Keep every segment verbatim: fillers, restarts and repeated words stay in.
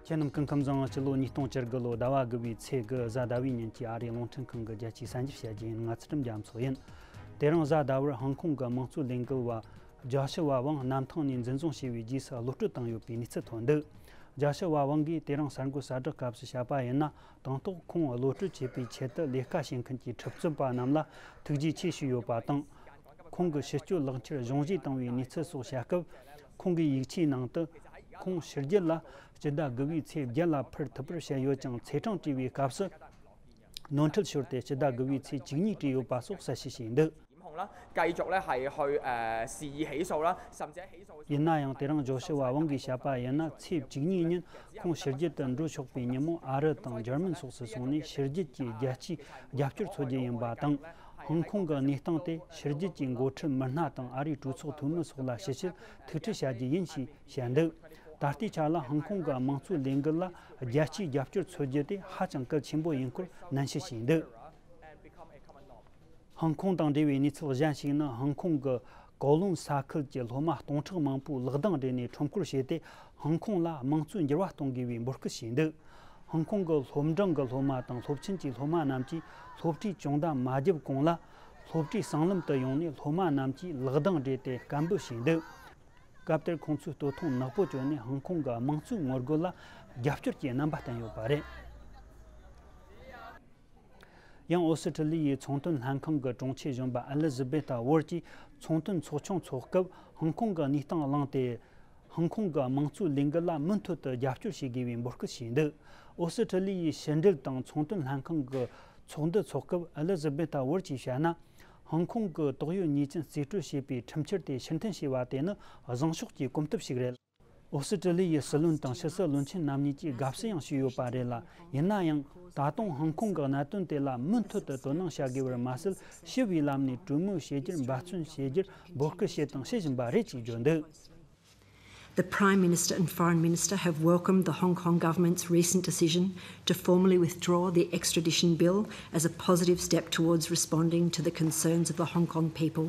ཁྱེད་རྣམས་སྐུ་ཁམས་བཟང་། སྤྱི་ལོ་ཉིས་སྟོང་བཅུ་དགུ་ལོ་ཟླ་བ་དགུ་པའི་ཚེས་དགུ་གཟའ་ཟླ་བའི་ཉིན་གྱི་ཨ་རིའི་རླུང་འཕྲིན་ཁང་གི་རྒྱལ་སྤྱིའི་གསར་འགྱུར་བཤད་རྒྱུ་ཡིན། ང་ཚུལ་ཁྲིམས་རྒྱ་མཚོ་ཡིན། དེ་རིང་གཟའ་ཟླ་བར་ཧང་ཀོང་གི་དམངས་གཙོའི་ལས་འགུལ་བ་ཇཱ་ཤི་ཝ་ཝང་གནམ་ཐང་ནས་འཛིན་བཟུང་བྱས་པའི་རྗེས་སུ་གློད་བཀྲོལ་བཏང་ཡོད་པའི་གནས་ཚུལ་ཐོན་འདུག་ཇཱ་ཤི་ཝ་ཝང་གིས་དེ་རིང་གསར་འགོད་གསལ་བསྒྲགས་སྐབས་སུ་བཤད་པ་ཡིན་ན། དང་ཐོག་ཁོང་གློད་བཀྲོལ་བྱེད་པའི་ཆེད་དུ་ལས་ཀ་བྱེད་མཁན་གྱི་ཁྲིམས་རྩོད་པ་རྣམས་ལ་ཐུགས་རྗེ་ཆེ་ཞུས་ཡོད་པ་དང་། ཁོང་གི་ཕྱི་སྐྱོད་ལག་འཁྱེར་གཞུང་བཞེས་བཏང་བའི་གནས་ཚུལ་སོགས་བཤད་སྐབས། ཁོང་གི་ཡིག་ཆའི་ནང་དུ། ཁོང་ཕྱི་རྒྱལ་ལ་སྤྱི་ཟླ་དགུ་པའི་ཚེས་བརྒྱད་ལ་ཕུལ་ཐུབ་པར་བཤད་ཡོད་ཀྱང་། ཚེས་གྲངས་བྲིས་པའི་སྐབས་སུ་ནོར་འཁྲུལ་ཤོར་ཏེ། སྤྱི་ཟླ་དགུ་པའི་ཚེས་བཅུ་གཉིས་བྲིས་ཡོད་པ་སོགས་གསལ་བཤད་བྱས་འདུག 檢控啦，繼續咧係去誒肆意起訴啦，甚至喺起訴嘅時候。 ཡིན་ན་ཡང་། དེ་རིང་ཇཱ་ཤི་ཝ་ཝང་གིས་བཤད་པ་ཡིན་ན། ཚེས་བཅུ་གཉིས་ཉིན་ཁོང་ཕྱི་རྒྱལ་དུ་འགྲོ་ཆོག་པའི་ཉིན་མོ། ཨ་རི་དང་འཇར་མན་སོགས་སུ་སོང་ནས་ཕྱི་རྒྱལ་གྱི་རྒྱལ་སྤྱིའི་རྒྱབ་སྐྱོར་འཚོལ་རྒྱུ་ཡིན་པ་དང་། ཧང་ཀོང་གི་གནས་སྟངས་དེ་ཕྱི་རྒྱལ་གྱི་འགོ་ཁྲིད་མི་སྣ་དང་ཨ་རིའི་གྲོས་ཚོགས་འཐུས་མི་སོགས་ལ་ཞིབ་བཤེར་ཐུགས་ཁྲིད་བྱ་རྒྱུ་ཡིན་ཞེས་བཤད་འདུག་ད་ལྟའི་ཆ་ལ་ཧང་ཀོང་གི་དམངས་གཙོའི་ལས་འགུལ་ལ་རྒྱལ་སྤྱིའི་རྒྱབ་སྐྱོར་འཚོལ་རྒྱུ་དེ་ཧ་ཅང་གལ་ཆེན་པོ་ཡིན་སྐོར་ནན་བཤད་བྱས་འདུག་ཧང་ཀོང་དང་འབྲེལ་བའི་གནས་ཚུལ་གཞན་ཞིག་ནི། ཧང་ཀོང་གི་ཀོ་ལུང་ས་ཁུལ་གྱི་སློབ་མ་སྟོང་ཕྲག་མང་པོས་ལག་རྡང་སྦྲེལ་ནས་ཁྲོམ་སྐོར་བྱས་ཏེ། ཧང་ཀོང་ལ་དམངས་གཙོའི་འགྱུར་བ་གཏོང་དགོས་པའི་འབོད་སྐུལ་བྱས་འདུག་ཧང་ཀོང་གི་སློབ་འབྲིང་གི་སློབ་མ་དང་སློབ་ཆེན་གྱི་སློབ་མ་རྣམས་ཀྱིས་སློབ་གྲྭའི་སྦྱོང་བརྡར་མ་བརྒྱབ་གོང་ལ། སློབ་གྲྭའི་སྲང་ལམ་དུ་ཡོང་ནས་སློབ་མ་རྣམས་ཀྱིས་ལག་རྡང་སྦྲེལ་ཏེ་སྐད་འབོད་བྱས་འདུག་སྐབས་དེར་ཁོང་ཚོས་སྟོད་ཐུང་ནག་པོ་གྱོན་ནས། ཧང་ཀོང་གི་དམངས་གཙོའི་ངོ་རྒོལ་ལ་རྒྱབ་སྐྱོར་གྱི་རྣམ་པ་བསྟན་ཡོད་པ་རེད། ཡང་། ཨོ་སི་ཁྲི་ལི་ཡའི་ཚོང་དོན་ལྷན་ཁང་གི་དྲུང་ཆེ་གཞོན་པ་ཨེ་ལི་ཛི་བེ་ཐ་ཝར་གྱིས། ཚོང་དོན་ཚོགས་ཆུང་འཚོགས་སྐབས། ཧང་ཀོང་གི་གནས་སྟངས་གླེང་སྟེ། ཧང་ཀོང་གི་དམངས་གཙོའི་ལས་འགུལ་ལ་མུ་མཐུད་དུ་རྒྱབ་སྐྱོར་བྱེད་དགོས་པའི་འབོད་སྐུལ་བྱས་འདུག་ཨོ་སི་ཁྲི་ལི་ཡའི་ཕྱི་འབྲེལ་དང་ཚོང་དོན་ལྷན་ཁང་གི་ཚོགས་འདུ་འཚོགས་སྐབས། ཨེ་ལི་ཛི་བེ་ཐ་ཝར་གྱིས་བཤད་ན། ཧང་ཀོང་གི་དོགས་ཡོད་ཉེས་ཅན་རྩིས་སྤྲོད་བྱས་པའི་ཁྲིམས་འཆར་དེ་ཕྱིར་འཐེན་བྱས་པ་དེ་ནི་བཟང་ཕྱོགས་ཀྱི་གོམ་སྟབས་ཤིག་རེད། ཨོ་སི་ཀྲི་ལི་ཡའི་སྲིད་བློན་དང་ཕྱི་སྲིད་བློན་ཆེན་རྣམ་གཉིས་ཀྱིས་དགའ་བསུ་ཡང་ཞུས་ཡོད་པ་རེད་ལ། ཡིན་ན་ཡང་། ད་དུང་ཧང་ཀོང་གི་གནད་དོན་དེ་ལ་མུ་མཐུད་དུ་དོ་སྣང་བྱ་དགོས་པར་མ་ཟད། ཞི་བའི་ལམ་ནས་གྲོས་མོལ་བྱེད་རྒྱུར་འབད་བརྩོན་བྱེད་རྒྱུར་འབོད་སྐུལ་བྱས་དང་བྱེད་བཞིན་པ་རེད་ཅེས་བརྗོད་འདུག The Prime Minister and Foreign Minister have welcomed the Hong Kong government's recent decision to formally withdraw the extradition bill as a positive step towards responding to the concerns of the Hong Kong people.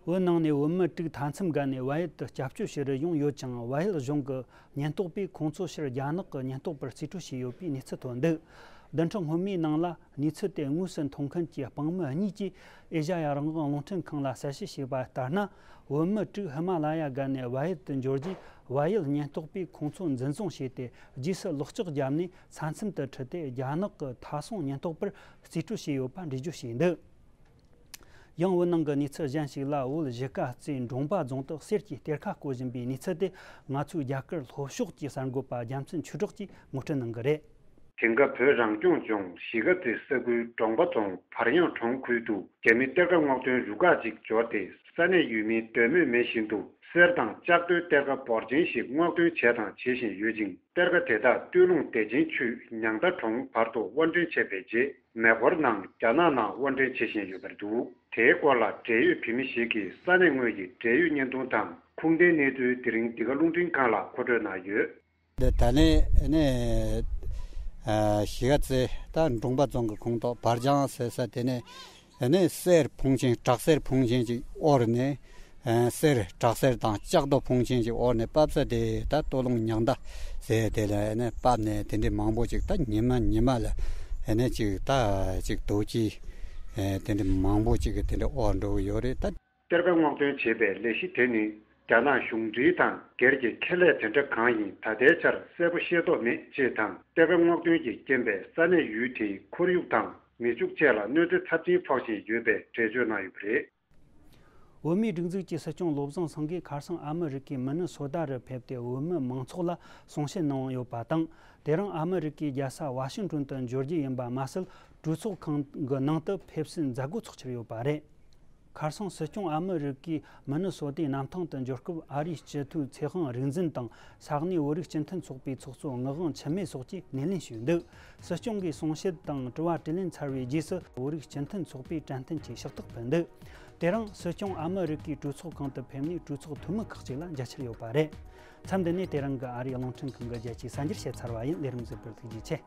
བོད་ནང་ནས་བོད་མི་དྲུག་མཐའ་མཚམས་བརྒལ་ནས་བལ་ཡུལ་དུ་སྐྱབས་བཅོལ་ཞུ་རུ་ཡོང་ཡོད་ཀྱང་། བལ་ཡུལ་གཞུང་གི་ཉེན་རྟོག་པས་ཁོང་ཚོ་ཕྱིར་རྒྱ་ནག་གི་ཉེན་རྟོག་པར་རྩིས་སྤྲོད་བྱས་ཡོད་པའི་གནས་ཚུལ་ཐོན་འདུག་བདུན་ཕྲག་སྔོན་མའི་ནང་ལ། གནས་ཚུལ་དེ་དངོས་སུ་མཐོང་མཁན་གྱི་དཔང་མི་གཉིས་ཀྱིས་ཨེ་ཤ་ཡ་རང་དབང་རླུང་འཕྲིན་ཁང་ལ་གསལ་བཤད་བྱས་པ་ལྟར་ན། བོད་མི་དྲུག་ཧི་མ་ལ་ཡ་བརྒལ་ནས་བལ་ཡུལ་དུ་འབྱོར་རྗེས། བལ་ཡུལ་ཉེན་རྟོག་པས་ཁོང་ཚོ་འཛིན་བཟུང་བྱས་ཏེ། རྗེས་སུ་ལོག་ལྕག་བརྒྱབ་ནས་ས་མཚམས་དུ་ཁྲིད་དེ། རྒྱ་ནག་གི་མཐའ་སྲུང་ཉེན་རྟོག་པར་རྩིས་སྤྲོད་བྱས་ཡོད་པ་འགྲེལ་བརྗོད་བྱས་འདུག་ཡང་། བོད་ནང་གི་གནས་ཚུལ་གཞན་ཞིག་ལ། བོད་གཞིས་ཀ་རྩེ་འབྲོང་པ་རྫོང་དུ་གསེར་གྱི་གཏེར་ཁ་བརྐོ་བཞིན་པའི་གནས་ཚུལ་དེ། ང་ཚོའི་རྒྱ་གར་ལྷོ་ཕྱོགས་ཀྱི་གསར་འགོད་པ་རྒྱལ་མཚན་ཆོས་གྲགས་ཀྱིས་ངོ་སྤྲོད་གནང་གི་རེད། དེང་སྐབས་བོད་རང་སྐྱོང་ལྗོངས་གཞིས་ཀ་རྩེ་ས་ཁུལ་འབྲོང་པ་རྫོང་བར་ཡང་གྲོང་ཁུལ་དུ། རྒྱ་མི་གཏེར་ཁ་སྔོག་འདོན་རུ་ཁག་ཅིག་འབྱོར་ཏེ། ས་གནས་ཡུལ་མིའི་འདོད་མོས་མེད་བཞིན་དུ། གསེར་དང་ལྕགས་རྡོའི་གཏེར་ཁ་འབོར་ཆེན་ཞིག་སྔོག་འདོན་བྱས་དང་བྱེད་བཞིན་ཡོད་ཅིང་། གཏེར་ཁ་དེ་དག་སྟོད་ལུང་བདེ་ཆེན་ཆུས་ཉང་མཐའ་གྲོང་བར་དུ་དབོར་འདྲེན་བྱས་པའི་རྗེས། མེ་འཁོར་ནང་རྒྱ་ནག་ནང་དབོར་འདྲེན་བྱེད་བཞིན་ཡོད་པར་འདུག་དེའི་སྐོར་ལ་འབྲེལ་ཡོད་བོད་མི་ཞིག་གིས་ས་གནས་དངོས་ཀྱི་འབྲེལ་ཡོད་བརྙན་ཐུང་དང་ཁུངས་ལྡན་གནས་ཚུལ། དེ་རིང་འདི་ག་རླུང་འཕྲིན་ཁང་ལ་མཁོ་སྤྲོད་གནང་ཡོད། འདི་ད་ནས་ནས་གཞིས་ཀ་རྩེ་ད་འབྲོང་པ་རྫོང་གི་ཁོངས་གཏོགས་བར་ལྗང་ཟེར་ས་དེ་ནས་ནས་གསེར་ཕོན་ཆེན། དྲག་གསེར་ཕོན་ཆེན་ཅིག་དབོར་ནས། གསེར། དྲག་གསེར་དང་ལྕགས་རྡོ་ཕོན་ཆེན་ཅིག་དབོར་ནས། སྤབས་ས་དེ་ད་སྟོད་ལུང་ཉང་མཐའ་ཟེར་དེ་ལ་ནས་སྤབས་ནས། དེ་འདྲའི་མང་པོ་ཅིག་ད་ཉི་མ་ཉི་མ་ལ་ནས་ཅིག་ད་ཅིག་རྡོ་སྐྱེས་དེ་འདྲའི་མང་པོ་ཅིག་གི་དེ་འདྲ་དབོར་འགྲོ་གི་ཡོད་རེད་ད། གཏེར་ཁ་སྔོག་འདོན་བྱེད་པའི་ལས་གཞི་དེ་ནི། རྒྱ་ནག་གཞུང་འབྲེལ་དང་སྒེར་གྱི་ཁེ་ལས་དེ་འདྲ་གང་ཡིན་ད་ལྟའི་ཆར་གསལ་པོ་ཤེས་རྟོགས་མེད་ཅེས་དང་། གཏེར་ཁ་སྔོག་འདོན་གྱི་རྐྱེན་པས་ས་གནས་ཡུལ་དེའི་ཁོར་ཡུག་དང་མི་ཕྱུགས་བཅས་ལ་གནོད་འཚེ་ཚབས་ཆེན་ཕོག་བཞིན་ཡོད་པའི་འགྲེལ་བརྗོད་གནང་ཡོད་པ་རེད། བོད་མིའི་སྒྲིག་འཛུགས་ཀྱི་སྲིད་སྐྱོང་བློ་བཟང་སེང་གེ་ཁ་སང་ཨ་མི་རི་ཀའི་མི་ནི་སོ་ད་རུ་ཕེབས་ཏེ། བོད་མི་མང་ཚོགས་ལ་གསུང་བཤད་གནང་ཡོད་པ་དང་། དེ་རིང་ཨ་མི་རི་ཀའི་རྒྱལ་ས་ཝ་ཤིང་ཏོན་དུ་འབྱོར་རྒྱུ་ཡིན་པ་མ་ཟད། གྲོས་ཚོགས་ཁང་གི་ནང་དུ་ཕེབས་བསུའི་མཛད་སྒོ་འཚོགས་འཆར་ཡོད་པ་རེད། ཁ་སང་སྲིད་སྐྱོང་ཨ་མི་རི་ཀའི་མི་ནི་སོ་ཏའི་གནམ་ཐང་དུ་འབྱོར་སྐབས། ཨ་རིའི་སྤྱི་འཐུས་ཚེ་དབང་རིག་འཛིན་དང་། ས་གནས་བོད་རིགས་སྤྱི་མཐུན་ཚོགས་པའི་ཚོགས་གཙོ་ངག་དབང་འཆི་མེད་སོགས་ཀྱིས་སྣེ་ལེན་ཞུས་འདུག་སྲིད་སྐྱོང་གིས་གསུང་བཤད་དང་དྲི་བ་དྲིས་ལན་ཚར་བའི་རྗེས་སུ། བོད་རིགས་སྤྱི་མཐུན་ཚོགས་པའི་དྲན་རྟེན་གྱི་ཕྱག་རྟགས་ཕུལ་འདུག་དེ་རིང་སྲིད་སྐྱོང་ཨ་མི་རི་ཀའི་གྲོས་ཚོགས་ཁང་དུ་ཕེབས་ནས་གྲོས་ཚོགས་འཐུས་མི་ཁག་ཅིག་ལ་མཇལ་འཆར་ཡོད་པ་རེད། མཚམས་འདི་ནས་དེ་རིང་གི་ཨ་རིའི་རླུང་འཕྲིན་ཁང་གི་རྒྱལ་སྤྱིའི་གསར་འགྱུར་བཤད་ཚར་བ་ཡིན། ལས་རིམ་གཟིགས་པར་ཐུགས་རྗེ་ཆེ།